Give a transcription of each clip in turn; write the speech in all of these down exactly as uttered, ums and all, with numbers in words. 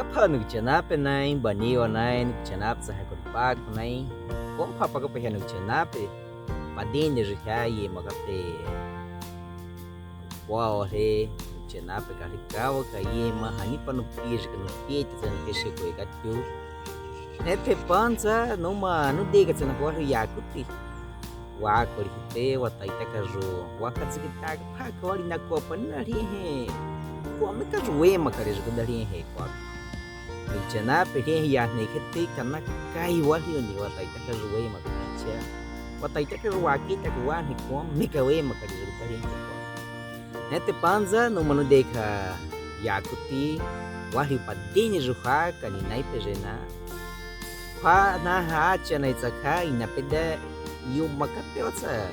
Pha Nukchanape nai, baniwa nai, Nukchanape saha kori pak nai. Kon pha pa ka pa hia Nukchanape. Padini ri hia ye makape. Wa he, Nukchanape ka ri kawa ka ye ma, hani pa nu pi ri ka nu pi te zan ke she ko e ka tu. Hete panza, numa nu de ka tsena kwa ri ya kuti. Wa kori hite, wa taitaka ru, wa kazikitaka pha ka wari na kwa pa na ri he. Kwa me ka ru we ma ka ri ru da ri he kwa. Nukchanape ri he ya ne kete ka na kai wa ri ni wa taitaka ru we ma ka chia. Wa taitaka ru wa kita ka wa ni kwa me ka we ma ka ri ru da ri he kwa. Hete panza, numa nu de ka ya kuti, wa ri padini ru ha ka ni nai pe ri na. Pha naha acha nai tsa kha, ina peda yu makape otsa.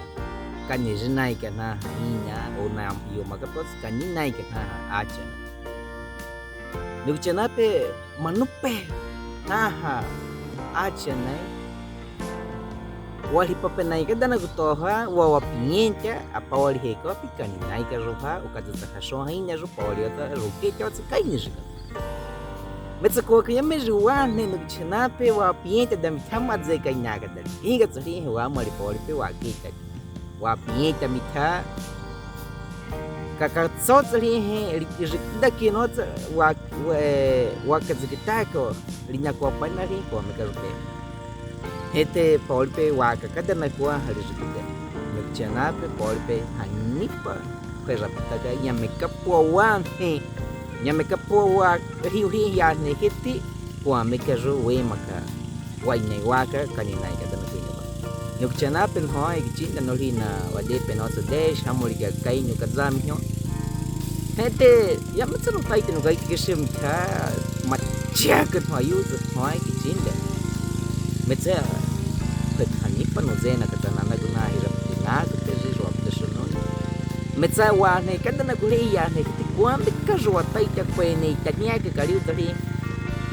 Ka ni ri nai ka naha ina, o na yu makape otsa, ka ni nai ka naha acha nai. Nukchanape manupe naha acha nai. Wa ri pa pe nai ka dana ku toha, wa wa pienta, apa wa ri he ko pi ka ni nai ka ru ha, u ka tsa kha so ha ina ru pa wa ri otsa, ru ke ka otsa ka ni ri ka. Metsa ko ka ya me ri wa ne Nukchanape wa pienta da mi tha ma ze ka ina ka da ri. Inga tsa ri he wa ma ri pa wa ri pe wa ke ka. Wa pienta mi tha. Ka ka tso tsa ri he, ri, ri da ke no tsa wa, wa, wa kazikitaka, ri na kwa pa na ri kwa me ka ru pe. Hete pa wa ri pe wa ka ka dana kwa ha ri ri kute. Nukchanape pa wa ri pe hani pa kwe ra pita ka ya me ka po wa he. Ya me ka po wa ri ri ya ne hete kwa me ka ru we ma ka. Wa ina wa ka ka ni nai ka dana ku ina ba. Nukchanape no e kichinda no ri na wa de pe no tsa de sha mo ri ka kai nu ka za mi no. Hete, ya me tsa nu kai te nu kai te ke shi mi tha, ma chia ka no yu tsa no e kichinda. Metsa, pe hani pa nu ze na ka tsa na na ku na hi ra pe na ku te ri ru wa pe te shu no. Metsa wa ne ka dana ku ri ya ne te kwa me ka ru wa taita kwe ne ta nia ka ka ri u ta ri.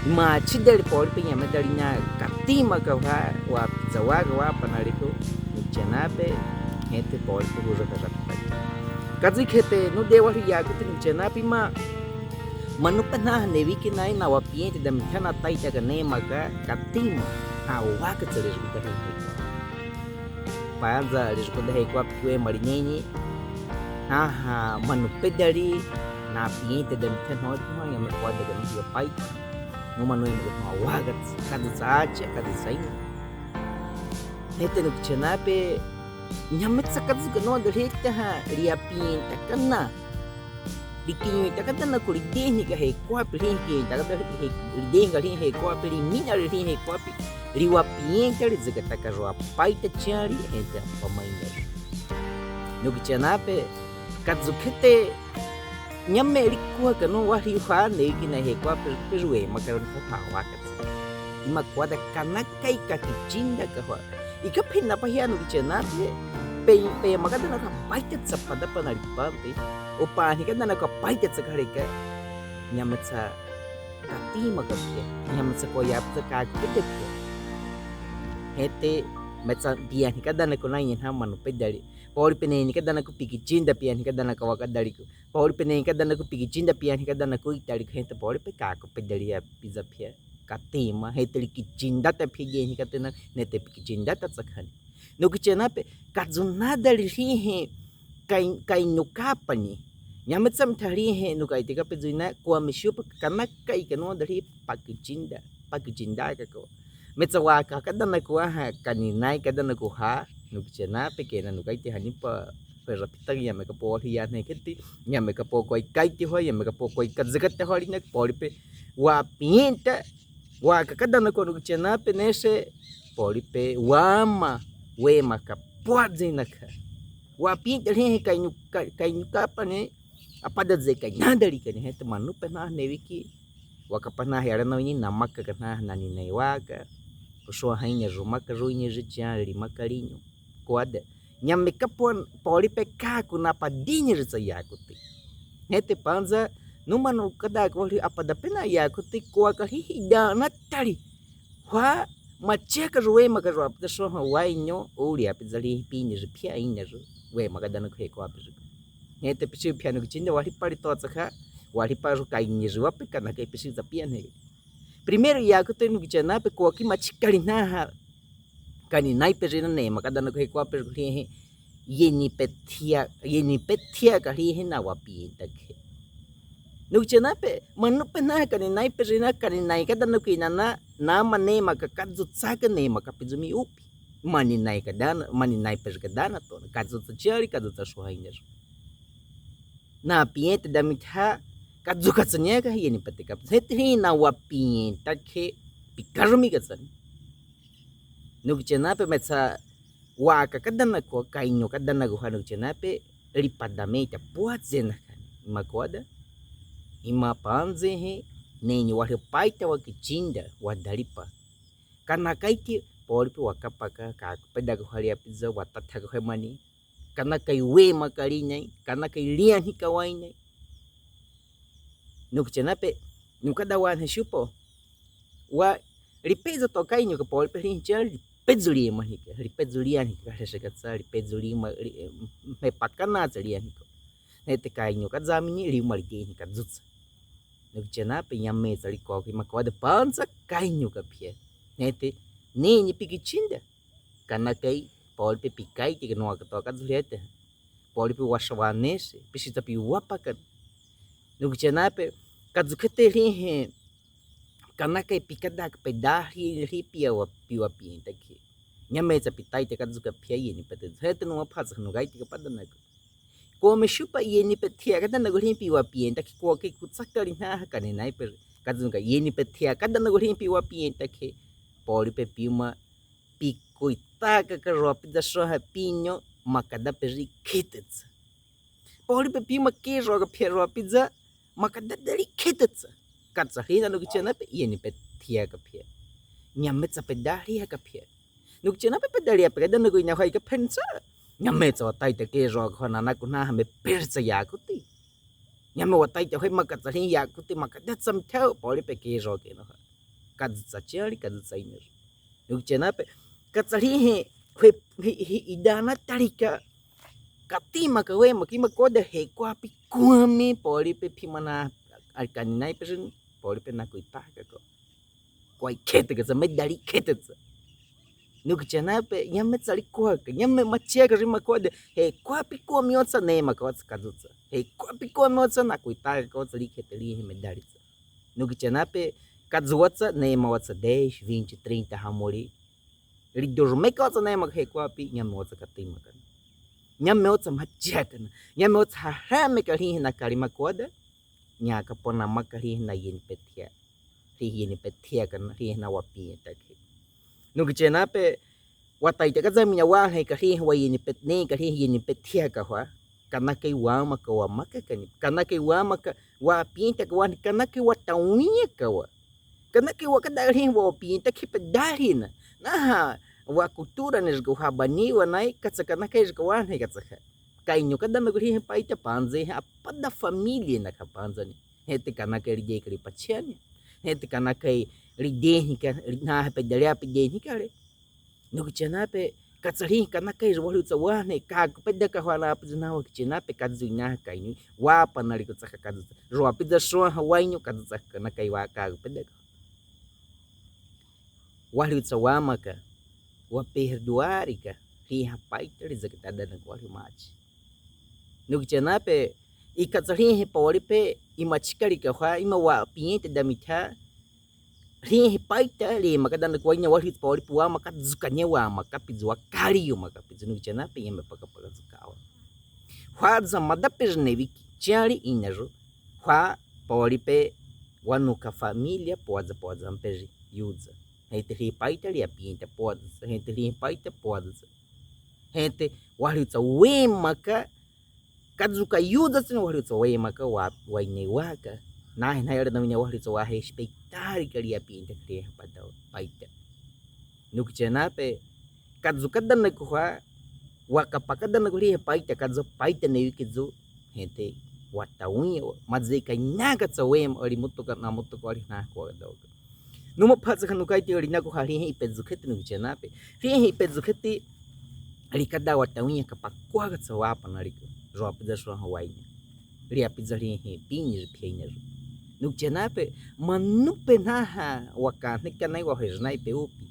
Ma chi da ri pa wa ri pe ya me da ri na ka ti ma ka wa, wa za wa ka wa pa na ri ku. Nukchanape, hete pa wa ri pe hu ru ka ru pa. Ka zi kete, nu de wa ri ya ku te Nukchanape ma. Manupe naha ne wi ki nai na wa pienta da mi tha na taita ka ne ma ka, ka ti ma. Ha wa ka tsa ri ru da ri he kwa. Panza ri ru da he kwa pi we ma ri ne ni. Naha manupe da ri, na pienta da mi tha no, no, ya me kwa da ka ni ya pai. Numa nu e ma ka wa ka tsa, ka tsa cha, ka tsa ina. Hete Nukchanape, nya me tsa ka tsa ka no da ri ta ha, ri ya pienta ka na. Ri ki nyu ta ka dana ku ri de ni ka he kwa pi ri ki ta ka da ri he, ri de ka ri he kwa pi ri mi na ri ri he kwa pi. Ri wa pienta ri zikataka ru wa pai ta cha ri he ta pa mai na. Nukchanape, ka zu kete, nya me ri kwa ka no wa ri ha ne ki na he kwa pi, pi ru we ma ka ru pa wa ka. Ima kwa da ka na kai ka kichinda ka hwa. Ika phe na pa hia Nukchanape. Pe, pe ma ka dana ka pai ta tsa pa da pa na ri pa pe. O pa ni ka dana ka pai ta tsa ka ri ka. Nya me tsa ka ti ma ka phe. Nya me tsa ko ya tsa ka phe te phe. Hete me tsa pia ni ka dana ko na yin ha manupe da ri. Pa wa ri pe ne ni ka dana ko pi kichinda pia ni ka dana ka wa ka da ri ko. Pa wa ri pe ne ni ka dana ko pi kichinda pia ni ka dana ko i ta ri ko hete pa wa ri pe ka ko pe da ri ya pi za phe. Ka ti ma, hete ri kichinda ta phe je ni ka te na, ne te pi kichinda ta tsa kha ni. Nukchanape, ka zu na da ri ri he, kai, kai nu ka pa ni. Nya me tsa mi tha ri he, nu kai te ka pe zu na, kwa mi shu pa ka na kai ka no da ri pa kichinda, pa kichinda ka ko. Me tsa wa ka ka dana ko ha, ka ni nai ka dana ko ha, Nukchanape ke na nu kai te hani pa, pe ra pita ya me ka po ri ya ne kete, ya me ka po ko kai te ho, ya me ka po ko ka zikata ho ri ne pa wa ri pe, wa pienta, wa ka ka dana ko Nukchanape ne se, pa wa ri pe, wa ma, we ma ka po ze na ka. Wa pienta ri he kai nu ka, kai nu ka pa ne, apa da ze kai na da ri ka ne, hete manupe naha ne wi ki. Wa ka pa naha ya ra na wi ni na ma ka ka naha na ni na i wa ka. Ko sho ha i ne ru ma ka ru i ne ri cha ri ma ka ri nu. Kwa da. Nya me ka po, pa wa ri pe ka ku na padini ri tsa ya kuti. Hete panza, numa nu ka da ko ri apa da pe na ya kuti kwa ka ri hi da na ta ri. Hwa, ma che ka ru we ma ka ru apa da sho ha wa i nyo, o ri apa za ri hi pi ni ri pia i ne ru. We ma ka da na ko he kwa pi ri. Hete pisi pia nu kichinda wa ri pa ri to tsa kha, wa ri pa ru kai ni ru wa pe ka na kai pisi za pia ne. Primeiro yaku te, nukitiana pe, koki machikali naha, kani nai pe rina, nema kadanaku, hekwape rina, hlihi yenipethia, yenipethia ka hlihi na wapiñe takhe. Nukitiana pe, manu pe naha kani nai pe rina, kani nai kadanaku inana, nama nema ka, kazu tsaka nema ka pizumi upi. Mani nai kadana, mani nai pe kadana tona, kazu tsa chali, kazu tsa shuhaina. Na piñe te damitha, kazu katsa nyaka, yenipete ka. Hete hina wapiñe takhe, pikarumi katsa. Nukitiana pe, metsa waka kadanaku, kainyo kadanaku ha, nukitiana pe, lipa dame ta puatsena kani. Ima koda, ima panzehe, nenyi wahli paita wa kichinda, wa dalipa. Kana kaiti, poli pe wakapaka, kakupeda kuhali apiza, watathaka hemani. Kana kai wema kali nai, kana kai liani kawaina. Nukitiana pe, nukada wanhe shupo. Wa, lipezo to kainyo ka poli pe hlihi cha, lipezo liema hika, lipezo liani ka, hlesekatsa, lipezo liema, li-, em, mepakana tsa liani ko. Nete kainyo kazamini, liema lite hika zutsa. Nukitiana pe, nyame tsa liko, ki ima koda panza kainyo ka pia. Nete, nenyi pikichinda. Kana kai, poli pe pikai, ti kanoa katoka zuliete. Poli pe washawanese, pisi tapi wapaka. Nukitiana pe, kazu kete hlihi, kana kai pikada ka peda hli, hli pia wa, piwa piñe takhe. Nyame tsa pitai te kazu ka pia yenipete. Hete numa pasa nukai ti kapadanaku. Kome shupa yenipethia kadanaku hlihi piwa piñe takhe, koki kutsaka linaha kani nai pe. Kazu ka yenipethia kadanaku hlihi piwa piñe takhe. Poli pe piuma pikuitaka ka ropiza shoha pinyo, makada pe rikhitetsa. Poli pe piuma kiro ka pia ropiza, makada de rikhitetsa. Katsa hina nukitiana pe, yenipethia ka pia. Nyame tsa peda hliha ka pia. Nukitiana pe, peda hliha pe kadanaku ina hwai ka phensa. Nyame tsa wataita kiro ka hona naku naha mepersa yakuti. Nyame wataita hwai makatsa hlihi yakuti, makada tsa mithao, poli pe kiro ke naha. Kazu tsa chali, kazu tsa ina. Nukitiana pe, katsa hlihi, hwe, hi, hi, idana talika, katima ka wema, ki ima koda hekwapi kwame, poli pe pimana, a, kani nai pe rin, poli pe nakuitaka ko. Kwai khetekatsa, medali khetetsa. Nukitiana pe, nyame tsa likoaka, nyame machiaka ri ima koda, hekwapi kwame otsa nema ka otsa kazu tsa. Hekwapi kwame otsa nakuitaka ka otsa likhete hlihi medali tsa. Nukitiana pe, kazu watsa, nema watsa, dez, vinte, trinta, hamoli. Lidorome ka watsa, nema ka hekwapi, nyame watsa katima ka. Nyame watsa machiaka na. Nyame watsa hahrame ka hlihi na kali ima koda. Nyaka pona maka hlihi na yenipethia. Hlihi yenipethia ka na, hlihi na wapiñe takhe. Nukitiana pe, wataita kazamini wanhe ka hlihi wa yenipet-, ne ka hlihi yenipethia ka hwa. Kana kai wamaka, wamaka kani. Kana kai wamaka, wapiñe taka wanhe, kana kai watawiña ka wa. Kana kai wakada hlihi wapiñe takhe peda hli na. Naha, wa kultura ne riko ha bani wa nai, katsa kana kai riko wanhe katsa ha. Kainyo kadanaku hlihi paita panzehe, apada família na ka panzani. Hete kana kai lideka lipachiani. Hete kana kai lidehi ka, naha peda hlia pedehi ka le. Nukitiana pe, katsa hlihi kana kai ri wahli utsa wanhe, kakupeda ka hwa na apiza na wakitiana pe, kazu ina kainyo, wapana liko tsaka kazu tsa. Ro apiza shoha wainyo kazu tsaka kana kai wa kakupeda ka. Wahli utsa wamaka, waperduarika, hliha paita lizaka tadanaku wahli machi. Nukitiana pe, i katsa hlihi poli pe, i machikali ka hwa, ima wapiñe te damitha, hlihi paita, lema kadanaku waina wahli utsa poli pe wamaka, zukania wamaka pizu, wakali yumaka pizu, nukitiana pe, yeme pakapaka zukawa. Hwa za mada pe rine wiki, chali ina ru, hwa poli pe, wanuka família, poza, poza, mperi, yuza. Hete hlihi paita, liapiñe ta, poza, hete hlihi paita, poza. Hete, wahli utsa wemaka, kazu ka yuza tsina wahli utsa wemaka, wa, waine waka. Nahe, nahe, ara damina wahli utsa wahe, speitarika liapiñe ta, hlihi paita, paita. Nukitiana pe, kazu kadanaku hwa, wakapa kadanaku hlihi paita, kazu paita ne wiki zu, hete, watawiña, maze ka inaka tsa wema, ari mutuka na mutuka, ari na kwa doka. Numa patsa kanu kaiti, ari naku ha hlihi ipezukheti nukitiana pe. Hlihi ipezukheti, ari kada watawiña ka pakwa katsa wapana liko. Ro apiza shoha waina. Ri apiza hlihi, piñi ri piñi ri. Nukhitsi na pe, manupe naha, wakanheka nai waherenaipe upi.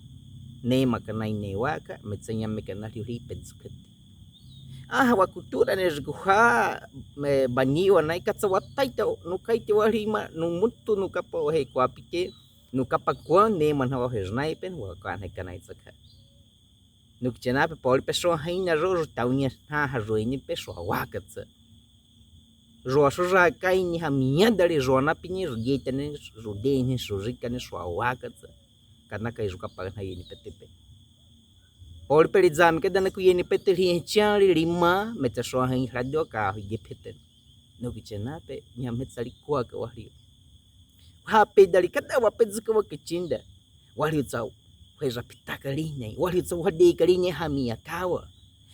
Nemaka nai newaka, metsa nyameka nariu hri pe dzukati. Aha, wakutura ne rikuha, me, banyiwa nai katsa wataita, nukaite wahri ma, nu mutu nukapa wahe kwapike, nukapa kwa, nema naha waherenaipe, wakanheka nai tsakha. Nukhitsi na pe, poli pe srohai na ro, ro taunia naha roini pe srohawaka tsa. Ro srohakaini ha miadali ro na pini, ro dietane, ro dene, ro rikane, srohawaka tsa. Kanakai ro kapa naha ienipete pe. Poli pe ri dzamika dana ku ienipete ri henchiali ri ma, metsa srohai hradio ka hu diepete. Nukhitsi na pe, nyame tsa ri kwaka wahri. Hapedali kada wapedzuka wakichinda. Wahri utsa hwera pitaka ri nai. Wahri utsa wadeka ri nai ha miakawa.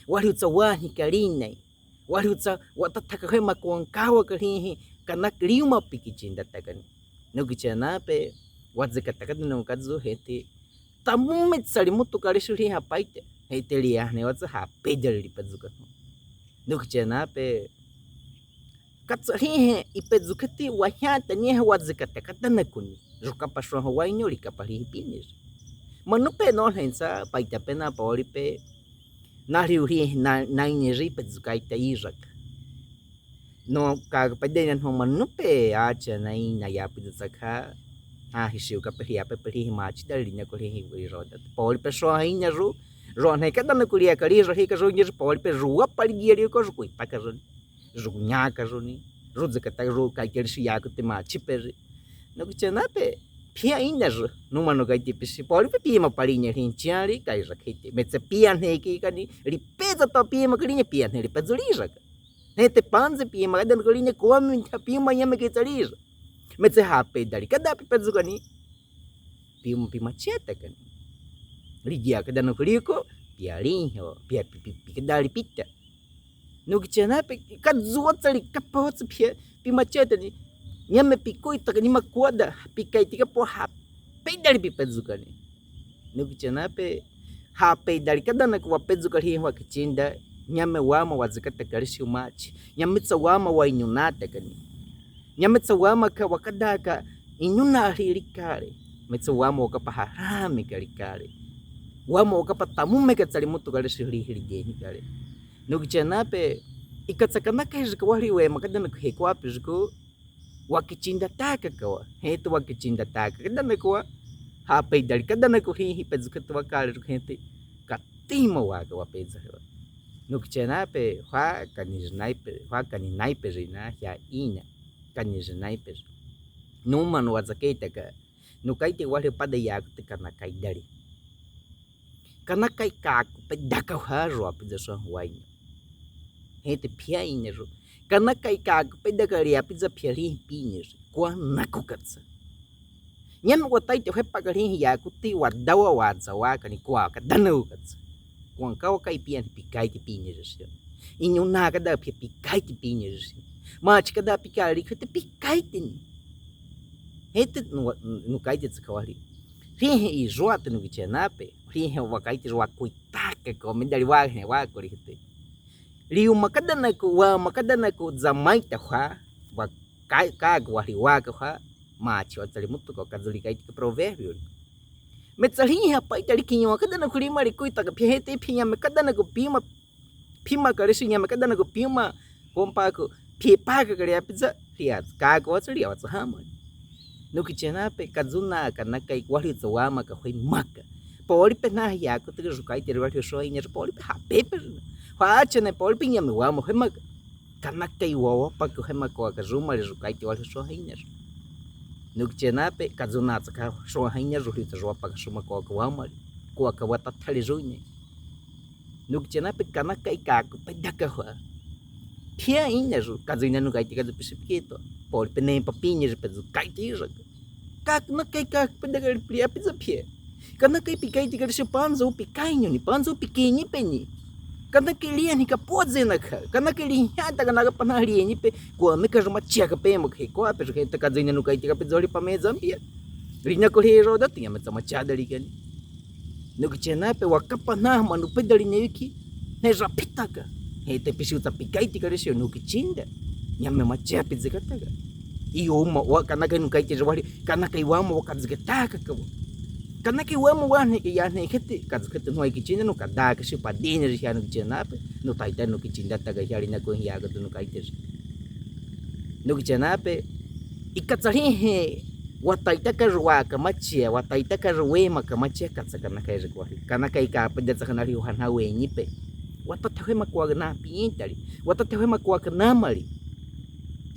Wahri utsa wanhika ri nai. Wahri utsa watathaka hwe makuankawa ka ri hi. Kanaka ri uma pikichinda takani. Nukhitsi na pe, wadzekataka dana ku kazu hete. Tamu metsa ri mutu ka risiu ri hapaita. Hete ri ahne watsa hapedali ri pedzuka. Nukhitsi na pe, katsa ri hi ipedzukati wahiata ni ha wadzekataka dana kuni. Ro kapa sroha wainyo ri kapa ri hi pini. Manupe no hensa paita pe na poli pe. Nariu hri na, naini ri pedzukaita iraka. No, ka, ka pedena no manupe, acha nai, na yapi tsakha. Ha, hisiu ka pe hri ape pe hri hi machidali na ku hri hi ro da. Poli pe srohai na ro, ro nai kada na ku ri aka ri ro hi ka ro nyi ro poli pe ro wapa ri gia ri ko ro kuitaka ro ni. Ro nyaka ro ni. Ro dzekataka ro kaikeri si yaku te machipe ri. Nukhitsi na pe, pia ina ro, numa nukaite pisi, poli pe pima pali ni ri henchiali, kairakaite. Metsa pia neke kani, ri pedza to pima kali ni pia ne ri pedzuri raka. Hete panze pima, kada na ku ri ni kwami ntha pima nyameke tsa ri ro. Metsa hapedali, kada pe pedzukani. Pima, pima cheta kani. Ri gia kada na ku ri ko, pia ri ho, pia pi, pi, pi, kada ri pita. Nukhitsi na pe, kazu watsa ri kapa watsa pia, pima cheta ni. Nyame pikuitaka ni makuada, pikaite kapa hapedali pi pedzukani. Nukhitsi na pe, hapedali kada na ku wapedzuka ri hi wakichinda, nyame wama wadzekataka risiu machi, nyame tsa wama wainyunataka ni. Nyame tsa wamaka wakadaka inyuna ri ri kale, metsa wama wakapa harameka ri kale. Wama wakapa tamumeka tsa ri mutu ka risiu ri hi ri deni kale. Nukhitsi na pe, ikatsa kanakai rika wahri wema kada na ku he kwapi riku, wakichindataka kawa, hete wakichindataka kada na ku wa, hapedali kada na ku hri hi pedzukati wakale riku hete, katima waka wapedza hewa. Nukhitsi na pe, hwa kani ri nai pe, hwa kani nai pe ri na, hia ina, kani ri nai pe ri. Numa nu wadzakaitaka, nukaite wahri pada yaku te kanakai dali. Kanakai kaku pedaka hwa ro apedza sroha wainyo. Hete pia ina ro. Kanakai kaku pedaka ri apedza pia ri hi pini ri. Kwa naku katsa. Nyame wataite hwe paka ri hi yaku te wadawa wadzawa kani kwa kada na ku katsa. Kwa nkawa kai pia ni pikaite pini ri si. Inyuna kada pia pikaite pini ri si. Machi kada pika ri kute pikaite ni. Hete nu, nukaite tsakha wahri. Ri hi i ro ate nukhitsi na pe. Ri hi wakaite ro wakuitaka ko medali wahne wakuri hete. Ri uma kada na ku, wama kada na ku dzamaita hwa, wa ka, kaku wahri waka hwa, machi watsa ri mutu ko kazu ri kaite ka provérbio. Metsa ri hi hapaita ri kinyua kada na ku ri ma ri kuitaka pia hete pia nyame kada na ku pima, pima ka risiu nyame kada na ku pima, kompa ku, pia paka ka ri apedza, ri atsa, kaku watsa ri watsa hama. Nukhitsi na pe, kazu na kanakai wahri tsa wamaka hwe maka. Poli pe naha yaku te ro kaite ri wahri sroha ina ro poli pe hape pe ri na. Hwa acha na poli pe nyame wama hwe maka. Kanakai wawapaka hwe maka waka ro mali ro kaite wahri sroha ina ro. Nukhitsi na pe, kazu na tsakha sroha ina ro hri tsa ro wapaka suma ko waka wamali. Ko waka watathali ro ina. Nukhitsi na pe kanakai kaku pedaka hwa. Pia ina ro, kazu ina nukaite kazu pisi piketo. Poli pe ne pa pini ri pedzukaite ri raka. Kanakai kaku pedaka ri pia apedza pia. Kanakai pikaite ka risiu panza u pikainyo ni, panza u pikeni pe ni. Kanakai ri ani ka podze na ka. Kanakai ri hiata kanakai pana ri ani pe. Kwa meka ro machia ka pe mo ke kwa pe ro ke ta kazu ina nukaite ka pedza ri pamedza pia. Ri na ku ri ro da tu ya metsa machia da ri kani. Nukhitsi na pe wakapa naha manupe dali ne wiki. Ne rapitaka. Hete pisi utsa pikaite ka risiu nukhitsi nda. Nyame machia pedzekataka. Iyo uma wa, kanakai nukaitirewa hli, kanakai wamò wa kazuketaka kawa. Kanakai wamò wa hneke ya hneke te, kazuketu nuwa ikichinda nukadaka shipa dini ri hia nukichenape, nutaita nukichindataga hiali naku hia katu nukaitire. Nukichenape, ikatsa hlihe, wataitaka ri wa kamatia, wataitaka ri wema kamatia, katsa kanakai ri kwa hli. Kanakai kapeda tsakana hli uha na wenyi pe. Watathehwe makuwaka na piñetali. Watathehwe makuwaka na mali.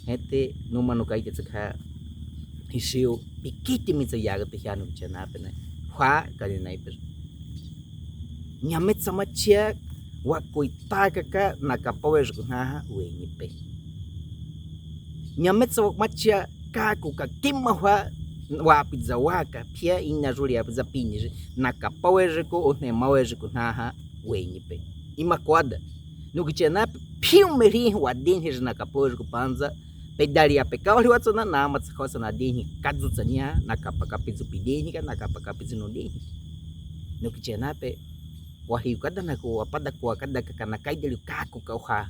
Hete, numa nukaite tsakha, hisiu, pikiti mitsa yaga te hia nukichenape na. Hwa, kani naipe. Nyametsa matia, wakuitaka ka, nakapawe ri ku naha, wenyi pe. Nyametsa matia, kaku kakimahwa, wapiza waka, pia ina ruli apiza piñi ri, nakapawe ri ku, unemawe ri ku naha, wenyi pe. Imakuwada. Nukichenape, piume hlihi wadinhi ri nakapawe ri ku panza, pedali ape kawa hli watsona, namatsa kawatsona dinhi, kazutsa nia, nakapa kapizu pidinhi ka, nakapa kapizu nudinhi. Nukichenape, wa hliu kadanaku, wapada kuwa kadaka kanakai dali kaku kauha,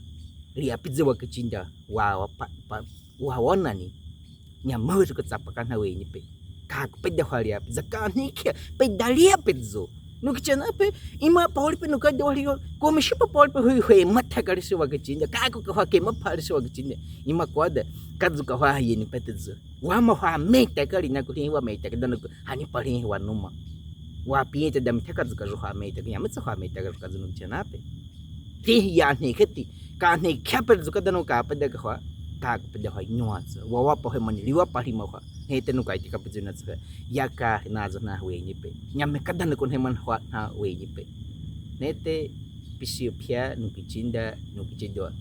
ri apiza wakichinda, wa, wa, pa, pa, wa, wanani. Nyamawe ri ku tsapa kana wenyi pe. Kaku pedahwa ri apiza kanikia, pedali apiza. Nukichenape, ima paholi pe nukadewa hli, komishi pa paholi pe hui, hui, mathaka ri si wakichinda, kaku kahwa kemapha ri si wakichinda. Imakuwada, kazu kahwa yeni pe tizu. Wamahwa metaka ri naku hlihi wametaka danaku, hani pa hlihi wanuma. Wapiñeta dami thaka zuka ri hwametaka, nyametsa hwametaka ri kazu nukichenape. Hlihi ya hneke te, ka hneke pe zuka danaku kapeda kahwa, kaku pedahwa nyuwatsa. Wawa pahwe mani, liwa pahli mahwa. Hete nukaite kapizu natsa. Yaka naza na wenyi pe. Nyame kadanaku hnemana hwa na wenyi pe. Nete pisiu pia nukichinda, nukichidwa.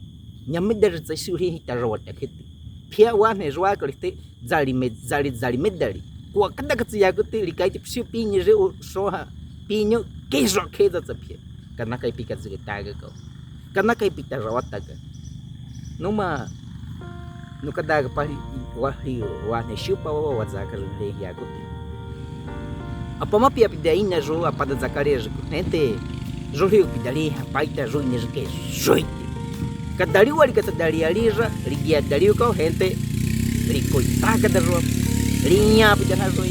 Nyame daritsa isiu hlihi tarawata khete. Pia wa hne rwa kalite, zali me, zali, zali medali. Kuwa kadaka tsi yaku te, likaite pisiu piñi ri u soha. Piñi kezo keza tsa pia. Kanakai pika ziketaka kawa. Kanakai pitarawataka. Numa, nukadaka pali, wa hliu, wa hne shiupa wa, wa, wazaka ri hlihi yaku te. Apa mapia pida ina ru, apada zakale ri ku, hente, ru hliu pidali, apaita ru ina ri ke, ru ite. Kadali wali katsa dali ali ra, ligia dali uka, hente, likuitaka da ru, liña pida na ru,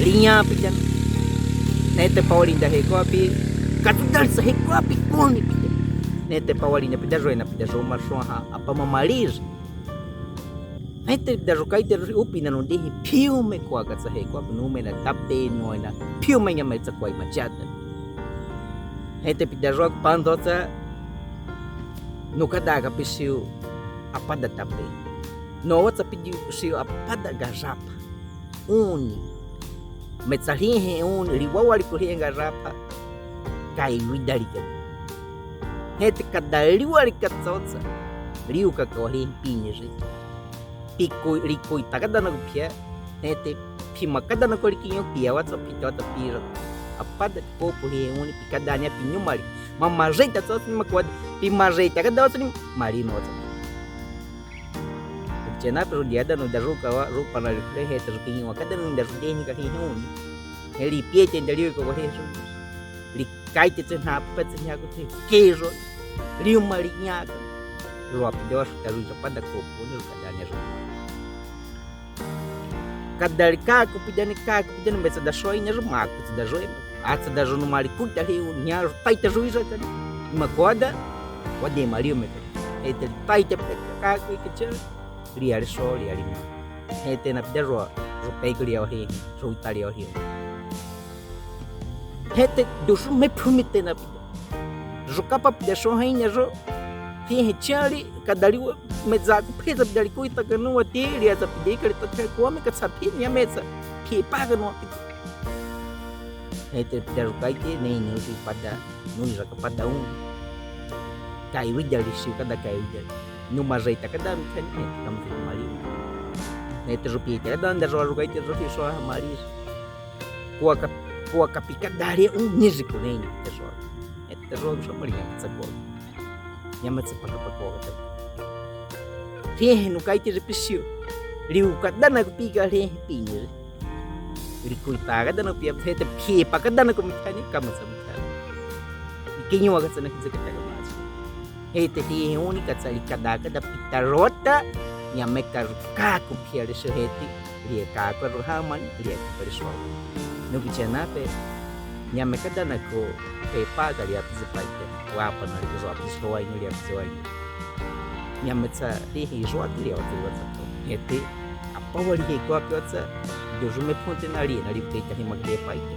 liña pida. Hente pawali nda he kwapi, katsa dali sa he kwapi, koni pida. Hente pawali na pida ru, na pida ru, ma ru ha, apa mamali ri. Hete pida ru kaite ru upi na nudinhi piume kuwa katsa he kuwa nume na tape nuwena piume nyametsa kuwa imachata. Hete pida ru kupanza tsa nukadaka pisiu apada tape. Nuwatsa pidi pisiu apada garapa. Uni. Metsa hlihi uni, liwa wali ku hlihi garapa. Kaiwidali ka. Hete kadali wali katsa otsa. Liu kaka wali piñi ri. Piku, likuitaka danaku pia. Hete pimakadanaku likiñu pia watsa pita watsa pira. Apada kopu hlihi uni pikadania piñu mali. Mamareita tsa otsa ni makuwada. Pimareitaka da otsa ni mali no otsa. Chena pe ru diada nu daru kawa, ru pana ri kure hete ru kiñu wa kada nu daru deni ka hihuni. Heli piete ndaliu kawa he ru. Likaite tse na petse nya ku te kezo. Liu mali nya ka. Ru api dawa su daru ru pada kopu ni ru kadani ru. Kadali kaku pidani, kaku pidani metsa da soi ni ru maku tse da soi. Atsa da ru nu mali kuta hliu nya ru paita ru iza kani. Ima kuwada. Wade mali u meka. Hete paita peka kaku ikeche. Liali so, liali ma. Hete na pida ru, ru peki liao hi, ru ita liao hi. Hete dusu me phumi te na pida. Ru kapa pida so hai nya ru. Hi he chali, kadali wa, me za ku phe za pida li kuita kanu wa te, lia za pida kali ta te kuwa me katsa phi nya me za. Phi pa kanu wa pida. Hete pida ru kaite, ne ni ru pada, nu ira ka pada un. Kaiwidali si kada kaiwidali. Nu mareita kada mi kani, ne, kam te mali. Ne te ru pi te kada nda ru ru kaite ru hi so ha mali. Kuwa ka, kuwa ka pika dali un ni zi ku ne ni te ru. Ne te ru so mali ya sa kuwa. Nya ma tse paka paka kuwa kata. He he nu kaite ri pisiu. Liu kada na ku pika he he pi ni ri. Likuita kada na pia hete phi pa kada na ku mi kani kama sa mi kani. Kinyu wa katsa na kitsa kata kama sa. Hete hi he uni katsa li kada kada pita rota. Nyamekaru kaku phiali siheti, lia kaku ru hamani, lia kaku ri swawu. Nuku chena pe, nyameka dana ku, pe pa ka lia pizu paite, wa pa na ri ku zwa pizu swawu nya lia pizu swawu nya. Nyametsa ri hi zwa lia wa tu wa tsa to. Heti, apa wa ri hi kwa pyo tsa, duzu me punte na ri, na ri pe ta hi ma ke paite.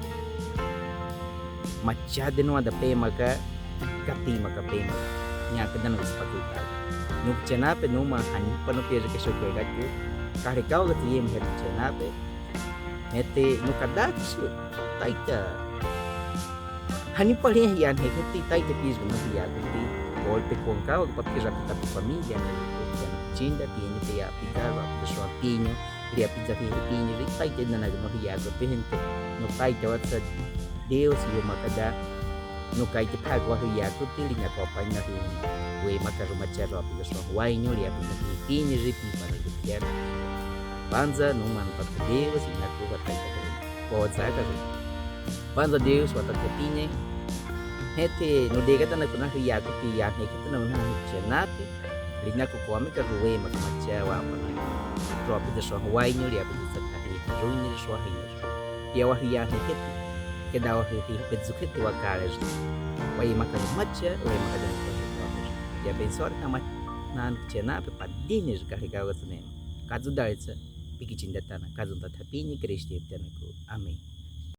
Macha de no ada pe maka, kati maka pe maka. Nya ka dana ku spa ku ka. Nuku chena pe numa hani pa no pe ke so ke ka tu. Ka ri ka wa tu ye me chena pe. Heti nuka da ki su. Taita. Hani pa ri hi an he kati taita pi no hi ya kati. Golpe kon ka wa pa pi ra ka pa mi ya ne. Chinda pi ni pe ya pi ka wa pi so pi ni. Ria pi za hi pi ni ri taita dana no hi ya kati henti. No taita wa tsa Deus yo maka da. No kaite pa ko ri ya kati ri na ko pa ni ri. We maka ru macha ru pi so wa ni ria pi za hi pi ni ri pi pa ni ri pi ya. Panza no man pa Deus na ko wa taita ko. Ko za ka ru. Panza Deus wa ta ko pi ni. Heti no de ka dana ko na ri ya kati ya he kati na na chena pe. Ri na ko ko me ka ru we maka macha wa pa na. Ru pi za so wa ni ria pi za ka hi. Ru ni so hi. Tia wa hi ya hi heti. Keda wa hi hi pe zu heti wa ka re. Wa i maka macha, wa i maka dana ko. Tia pe so na ma nan chena pe pa dini ka hi ka wa tsune. Kazu da ri tsa. Pi ki chinda tana. Kazu ta tha pi ni Kristo tana ku. Amen.